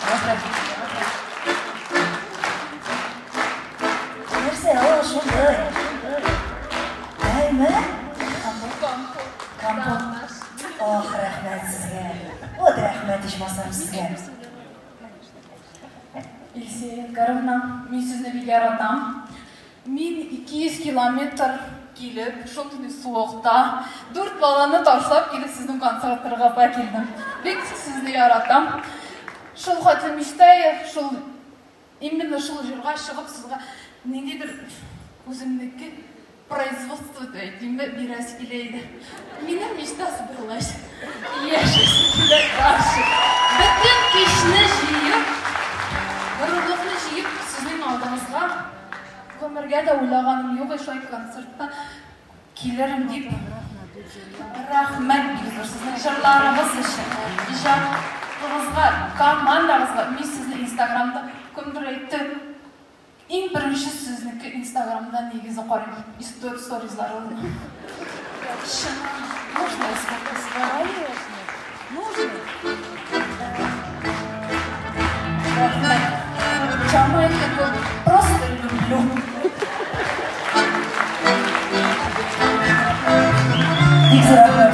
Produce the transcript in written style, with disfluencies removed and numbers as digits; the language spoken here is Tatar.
Рәхмәт. Нәрсә, ул шундый. Әйме? Компот. Компот. Ох, рәхмәт сезгә. Вот рәхмәт ичмасам сезгә. Илсөя Ядгаровна, мин сезне бик яратам. Мин 200 километр килеп, шундый суыкта, дүрт баланы ташлап килеп сезнең концертыгызга килдем. Бик сезне яратам. Шул хәтле мечтаю, шул именно шул җырга чыгып сезгә ниндидер үземнеке производство дип әйтимме, бирәсе килә иде. Минем мечта сбылась. Яшисе килә дальше. Бөтен көчне җыеп, горурлыкны җыеп сезнең алдыгызга гомергә дә уйлаганым юк, шулай концертта килермен дип. Рәхмәт бик зур сезнең җырларыгыз өчен, иҗатыгызга, командагызга. Мин сезне Инстаграмда кемдер әйтте, иң беренче сезнеке Инстаграмда негизе карыйм, сторизларыгызны. Чын, можно я сфотографирую? Конечно. Нужно. Рәхмәт. Чамайка просто люблю. Бик зур рәхмәт.